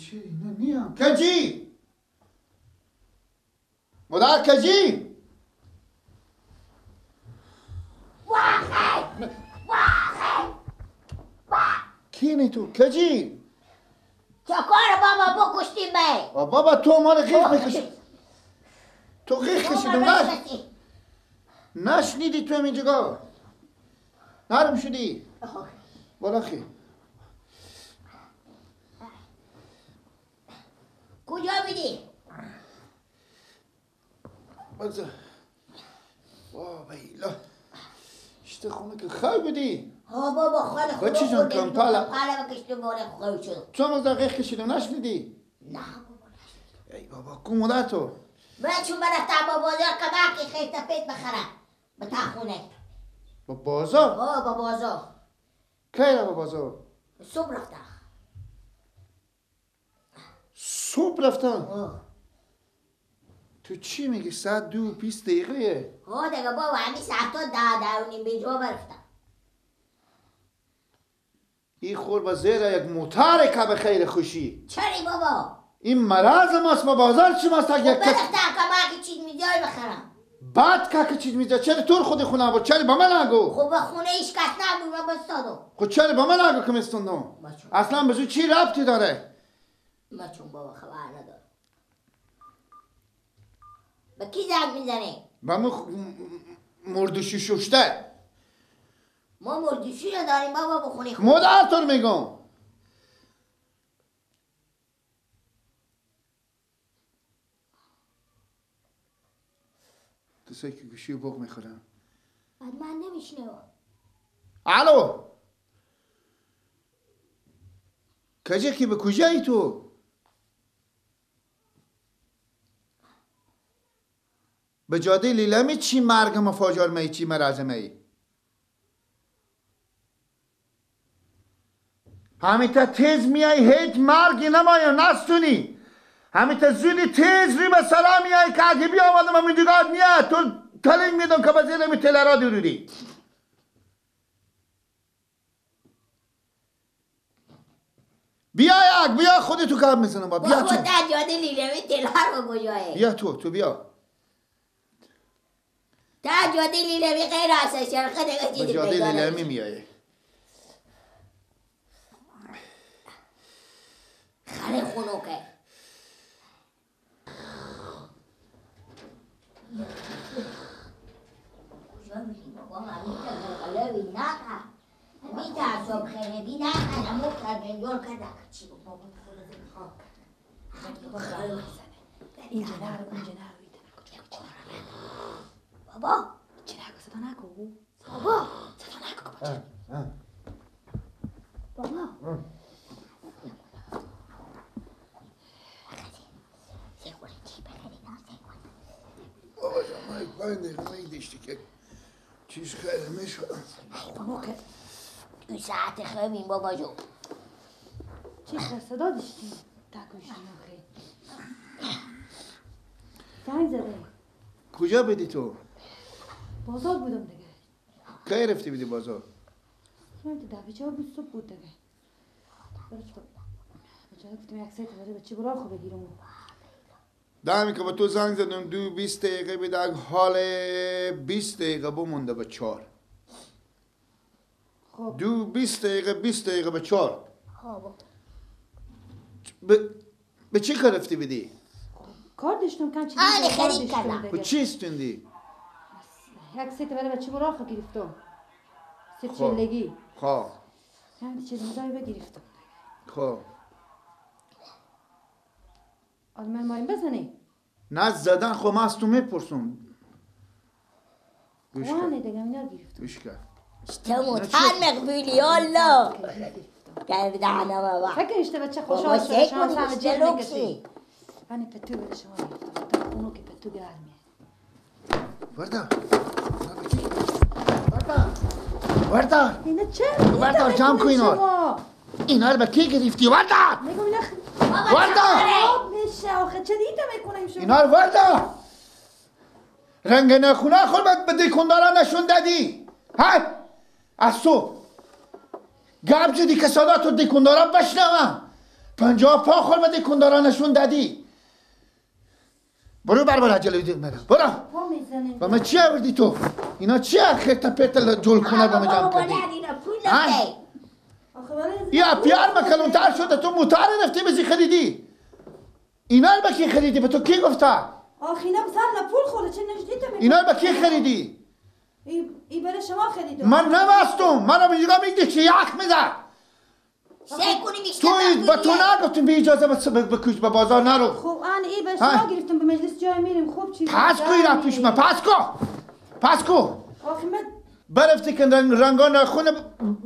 چه اینا نیم کجی؟ مادر کجی؟ واخی واخی کینی تو کجی؟ چکار بابا بکشتی می؟ بابا تو مال غیخ میکشی تو غیخ کشیدم نشنیدی تو اینجا نرم شدی بالا خی کجا بیدی؟ بازا بابا ایلا اشته خونه که خواهی بودی؟ ها بابا خاله خدا بچه جان کمپالا کمپالا بکشتم باره خواهی شد تو هم از غیخ کشیدم نشنیدی؟ نه بابا نشنیدی ای بابا کو مادر تو؟ من چون برفتم با بازار کمکی خیلی تپیت بخرم به تا خونه با بازار؟ ها با بازار کی را با بازار؟ صبح رفتم صبح رفتم؟ تو چی میگی؟ ساعت 2:20 ها دیگه بابا همین ساعت ها 10:30 اینجا برفتم این خور با زیر یک موتر که به خیر خوشی چرا بابا؟ این مرض ماست با بازار چی ماست؟ یک برفتم که چیز میزای بخرم بعد که چیز میزای چرا تو خود خونه بود چرا با من نگو خب خونه هیچ کس نبود من بستادم خب چرا با من نگو که مستوندم اصلا به چی ربطی داره؟ ما چون بابا خبر ندارم به کی زنگ میزنی؟ به من مردوشی ششته ما مردوشی نداریم بابا بخونی خود مادر تو میگم تو سه که گوشی بوق میخورم بعد من نمیشنوم الو کجا که به کجایی تو؟ به جاده لیلمی چی مرگ مفاجر می چی مرض می همیتا تیز میای هیچ مرگی نمایه نستونی همیتا زودی تیز ری به سلام میای که اگه بیا آمدم من دیگه نیه تو تلنگ میدم که بزیره می تلرا درودی بیا یک بیا خودتو کم میزنم با بیا تو بابا در جاده لیلمی تلر رو کجایه بیا تو تو بیا در جاده لیلمی غیر هست شرخه دیگه چیزی به جاده پیدا لیلمی نمیشه میایه خره خنوکه کجا میری بابا همیشه قلقله نکن همیشه اعصاب خرابی نکن امو کربنجار کرده چی بابا خدا اینجا نرو اونجا نرو بابا چی نگو صدا نگو بابا صدا نگو بچه بابا بابا جان من 5 دقیقه میدیشتی که چیز خیلی میشد بابا که 2 ساعت خیلی بابا جون چی صدا داشتی؟ تکوشی آخه زنگ زده کجا بدی تو؟ بازار بودم دیگه کی رفتی بدی بازار؟ من ده بود صبح بود دیگه بچه گفتم یک ساعت برای بچه برا خو بگیرم دمی که با تو زنگ زدم 2:20 بده حال 20 دقیقه بمونده به 4 خب 2:20 20 دقیقه به 4 خب به چی کار رفتی بدی؟ کار داشتم کم چیزی آره خرید کردم به چی استوندی؟ یک ساعت برای بچه برا خو گرفتم سه چلگی خب هم چیز مزای بگرفتم خب آره من مایم بزنی؟ نه زدن خب من از تو میپرسم گوش کن دیگه اینا گرفتم گوش کن اشتمو تن مقبولی الله دهنم بابا فکر اشته بچه خوشحال شده شما همه جیغ میکشی من پتو بده شما گرفتم خونو که پتو گرمیه وردا وردا وردا اینا چه وردا جمع کن اینا اینا رو به کی گرفتی وردا میگم اینا وردا میشه آخه چه دیتا میکنیم شما اینا رو وردا رنگ نخونه خود به دکاندارا نشون دادی ها از تو گپ زدی که صدا تو دکاندارا بشنوم 50 پا خور به دکاندارا نشون دادی. برو بر جلوی من. برو. با من چی آوردی تو؟ اینا چیه؟ خرت پرت جول کنه با من جمع کردی. یا پیار ما کلونتر شده تو موتار رفتی بزی خریدی. اینا رو با کی خریدی؟ به تو کی گفته؟ آخ اینا بسر پول خورده چه نجدیت میگی؟ اینا رو با کی خریدی؟ ای برای شما خریدم. من نمستم. منم اینجا میگه که یخ میزد. تو با تو نگفتیم به اجازه به بازار نرو. خب آن ای به شما گرفتم به مجلس جای میریم. خوب چیز پس کو اینا پیش من پس کو پس کو. آخه من برفتی که رنگا نخون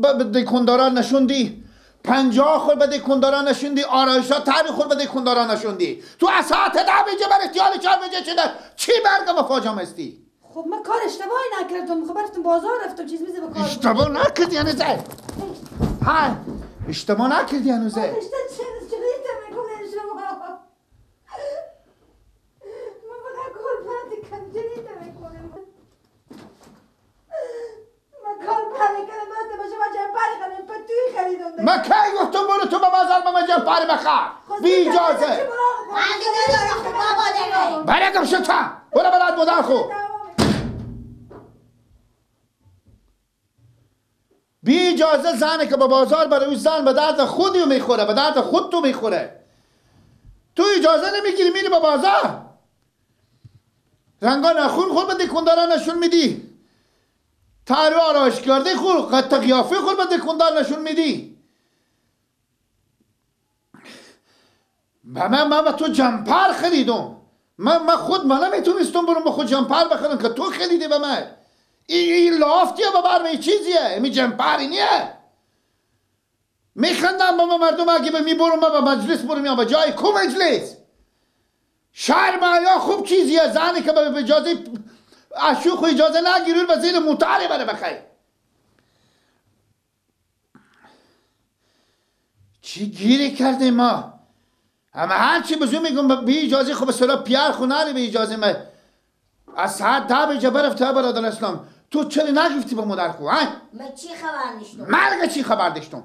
به دکاندارا نشوندی. 50 خور به دکاندارا نشوندی. آرایشا تری خور به دکاندارا نشوندی. تو از ساعت 10 بجه برفتی حال 4 بجه چه چی برگم فاجام هستی؟ خب من کار اشتباهی نکردم. خب رفتم بازار رفتم چیز میزه به کار. اشتباه نکردی یعنی زد. ها اشتباه نکردی هنوزه. اشتباه چه میکنه شما؟ من فقط کار پرده کم چه میکنه؟ من کار پرده کردم بعد به شما جمپر خریدم پتوی خریدم. من کی گفتم برو تو به بازار به من جمپر بخر بی اجازه. برای گم شو تا برو برات مادر خو. بی اجازه زنه که به بازار بره اون زن به درد خودی میخوره، به درد خود تو میخوره. تو اجازه نمیگیری میری به بازار. رنگا نخون خور به دکاندارا نشون میدی. تارو آرایش کرده خور قط قیافه خور به دکاندار نشون میدی. من به تو جمپر خریدم. من خود من نمیتونستم برم به خود جمپر بخرم که تو خریدی به من. این لافتیه با برمه چیزیه می جمپری نیه. میخندم با مردم اگه به میبرم به مجلس برم یا به جای کو مجلس. شرم یا خوب چیزیه زنی که به اجازه اشوخ و اجازه نگیری به زیر موتاری بره بخیر. چی گیری کردیم ما؟ همه هرچی بزو میگم بی اجازه. خب به پیار خو نری به اجازه من. از ساعت 10 بجه برفته برادر اسلام. تو چرا نگفتی به مادر خو؟ من چی خبر داشتم؟ مرگ چی خبر داشتم؟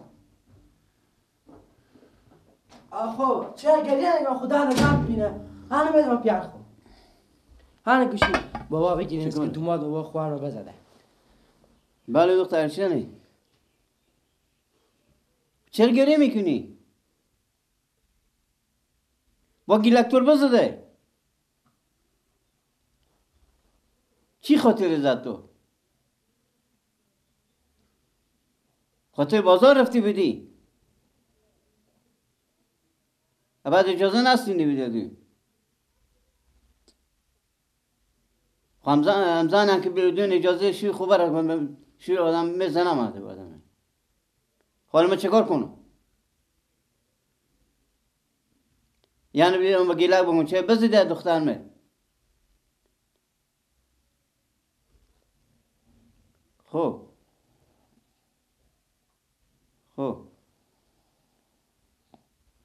آخو چرا گریه نگاه خدا نگاه بینه. انا میدونم پیار خو. انا گوشی بابا بگیریم که دوماد بابا خوار رو بزده. بله دختر چنی؟ چرا گریه میکنی؟ با گیلکتور بزده. چی خاطر زد تو؟ خاطر بازار رفتی بدی؟ بعد اجازه نستونی بدی. همزن هم که بدون اجازه شوی خوب برد شوی آدم میزنم آده آدم. حالا من چه کار کنم؟ یعنی بیام با گیلک بگم چه بزده دختر من. خب خب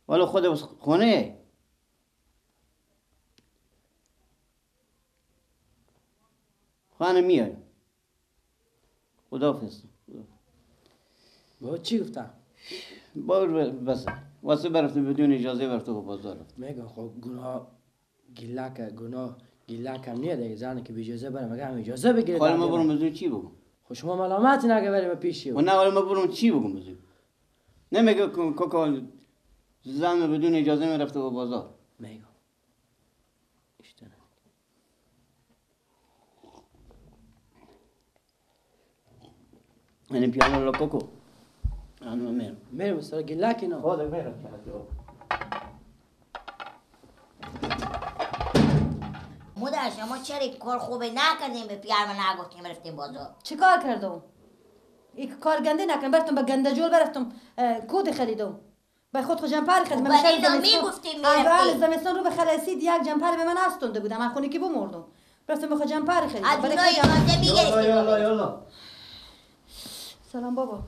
والا خود خونه خانه میای. خداحافظ. بابا چی گفتم؟ بابا بس واسه برفت بدون اجازه برفت به بازار رفت. میگم خب گناه گیلک گناه گیلک هم نیه دیگه زنی که بی اجازه بره مگه هم اجازه بگیره؟ حالا ما برم بزرگ چی بگم؟ خب شما ملامت نگه بریم به پیشی. و نه حالا ما برم چی بگم بزرگ؟ نمیگه کاکا زن بدون اجازه میرفته به بازار. میگم اشتنه. یعنی پیانو لکوکو. انا میرم. میرم سر گیلک اینا. خودم میرم. مادر شما چرا کار خوبه نکردیم به پیار من نگفتیم رفتیم بازار؟ چی کار کردم؟ یک کار گنده نکردم. برفتم به گنده جول برفتم کود خریدم. به خود خود جمپر خریدم. من اینا میگفتیم میرفتیم. زمستان رو به خلاصید یک جمپر به من استونده بودم. من خونه کی بمردم. رفتم به خود جمپر خریدم. از اونها اجازه میگرفتیم. یالا یالا. سلام بابا.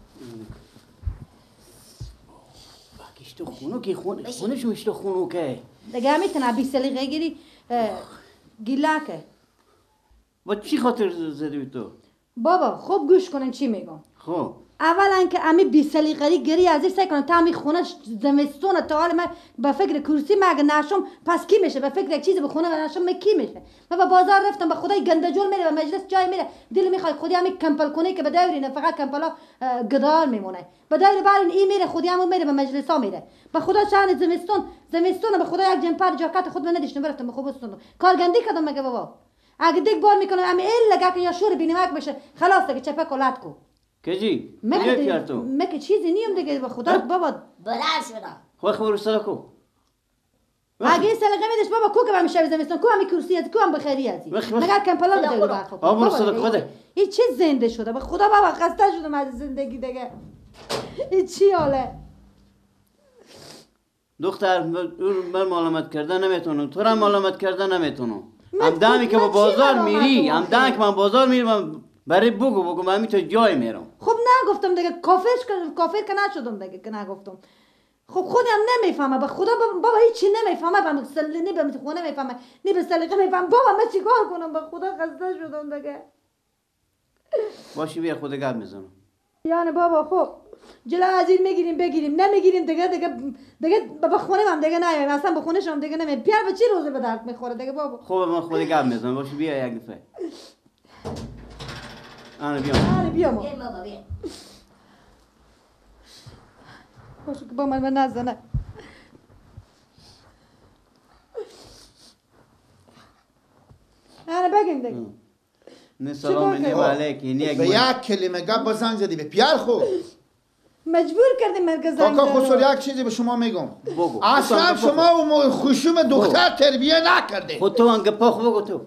تو خونو که خونه خونش تو خونو که دیگه میتونه 20 سلیقه گیری گیلکه. با چی خاطر زدی تو؟ بابا خوب گوش کنن چی میگم. خب اولا که امی بی سلیقه‌ای گری از این سعی کنم تا امی خونه زمستون تا حال من به فکر کرسی مگه نشم پس کی میشه؟ به فکر یک چیزی به خونه نشم من کی میشه؟ من به بازار رفتم به خدای گنده میره به مجلس جای میره دل میخواد خودی امی کمپل کنه که به دورینه فقط کمپلا گدار میمونه به دور برین این میره خودی همون میره به مجلس ها میره به خدا شان زمستون به خدا یک جمپر جاکت خود من نداشتم رفتم به خوبستون کارگندی کردم مگه بابا اگه دیگ بار میکنم امی الا که یا شور بینمک بشه خلاص دیگه چپک و لط کو کجی؟ مگه چیزی نیم دیگه به خدا بابا بلند شدم خب خب سلا کو اگه این سلیقه میدش بابا کو که من شب زمستون کو همی کرسی از کو هم بخیری ازی مگر کمپلا بده برخو بابا سلا خوده این چه زنده شده به خدا بابا خسته شدم از زندگی دیگه این چی حاله دختر من ملامت کردن نمیتونم تو را ملامت کردن نمیتونم هم دمی که با بازار میری هم دمی که من بازار میرم برای بگو من همین تو جای میرم خب نگفتم دیگه کافر که نشدم دیگه که نگفتم خب خودم نمیفهمه به خدا بابا هیچی نمیفهمه به سلیقه به خونه نمیفهمه نه به سلیقه میفهمه بابا من چیکار کنم به خدا خسته شدم دیگه باشی بیا خود گپ میزنم یعنی بابا خب جلو از این میگیریم بگیریم نمیگیریم دیگه دیگه دیگه به خونه من دیگه نیایم اصلا به خونه شما دیگه نمیایم پیار به چی روزه به درد میخوره دیگه بابا خب من خود گپ میزنم باشی بیا یک دفعه آره بیام آره بیام بیا بابا بیا باشه که با من نزنه آره بگیم دیگه نه سلام نه علیکی نه به یک کلمه گپ با زنگ زدی به پیار خو مجبور کردیم مرکز زنگ کاکا خسرو یک چیزی به شما میگم بگو اصلا شما خشوم دختر تربیه نکردیم خود تو انگ پاخ بگو تو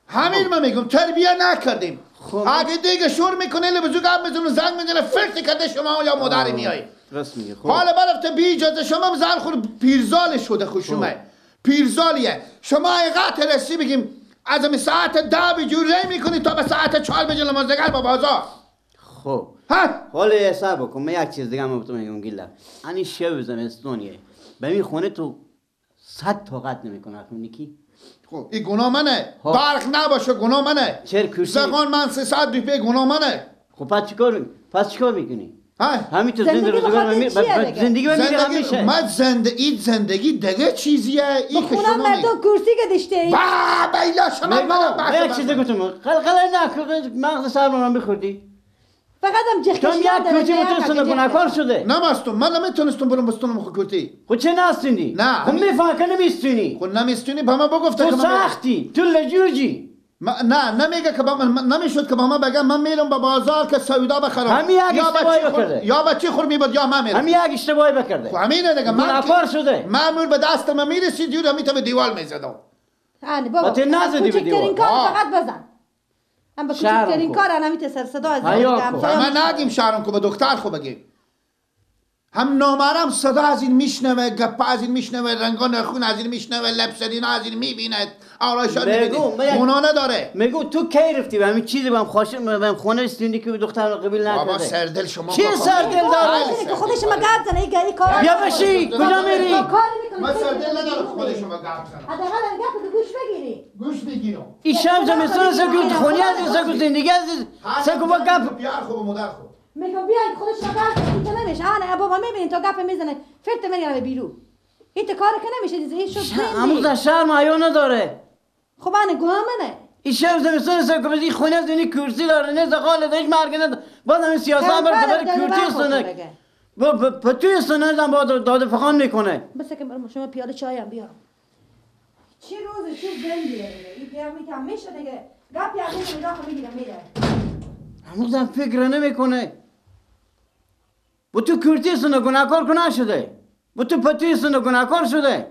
همین من میگم تربیه نکردیم اگه دیگه شور میکنه لبزو گپ میزنه زنگ میزنه فرتی کرده شما یا مادری میای راست میگه خب حالا برفته بی اجازه شما زن خود پیرزال شده خشومه پیرزالیه شما اینقدر رسی بگیم از می ساعت 10 بجور ری میکنی تا به ساعت 4 بجه نماز دیگر با بازار خب ها حالا حساب بکن من یک چیز دیگه هم به تو میگم گیلا انی شب زمستونیه به می خونه تو 100 طاقت نمیکنه نیکی خب این گناه منه برق نباشه گناه منه چرا کرسی زغان من 300 روپیه گناه منه خب پس چیکار میکنی همین تو زندگی زندگی به خاطر چیه زندگی من میره همیشه من زندگی دیگه چیزیه این که شما مردم کرسی که داشته ای با بیلا شما من یک چیز گفتم قلقله نه مغز سر من میخوردی فقط هم جخ تو یک کرسی متوسط گناهکار شده نماستم من نمیتونستم برم بستونم خو کرسی خب چه نستونی نه خب میفهم که نمیستونی خب نمیستونی به من بگفته تو سختی تو لجوجی نه نمیگه که با من نمیشد که با من بگم من میرم به بازار که سودا بخرم همین یک اشتباهی بکرده یا بچه خور میبود یا من میرم همین یک اشتباهی بکرده خب همینه دیگه من گناهکار شده مامور به دست من میرسید یورو میتم به دیوال میزدم یعنی بابا نزدی به دیوال کار فقط بزن هم به کوچکترین کار الان سر صدا از من نگیم شهرم کو به دختر خو بگیم هم نامرم صدا از این میشنوه گپ از این میشنوه رنگان خون از این میشنوه لبسرینا از این میبیند آرایشان میبینه گناه نداره میگو تو کی رفتی به همین چیزی بهم خواشم بهم خونه رسیدی که دختر رو قبول نکرده بابا سردل شما چی سردل داره که خودش ما گپ زنه این کار بیا بشی کجا میری من سردل ندارم خودش ما گپ زنه حداقل گپ گوش بگیری گوش بگیرم این شب زمستون سکو خونه از سکو زندگی از سکو با گپ بیار خو مادر خو میگم بیا خودش رو گپ که نمیشه آنه بابا میبینی تا گپ میزنه فرت میره به بیرون این کار که نمیشه دیگه این شد هنوز در شرم حیا نداره خب آنه گناه منه این شب زمستون سکو این خونه از این کرسی داره نه زغال داره هیچ مرگ نداره باز همین سیاست بر کرسی استونه با پتوی استونه هم با داده فخان میکنه بس که برام شما پیاله چای هم بیارم چه روز چه زندگیه این پیام میتم میشه دیگه گپ یعنی میگم میگیرم میره هنوزم فکر نمیکنه با تو کرتی سنه گناهکار کنه شده با تو پتوی سنه گناهکار شده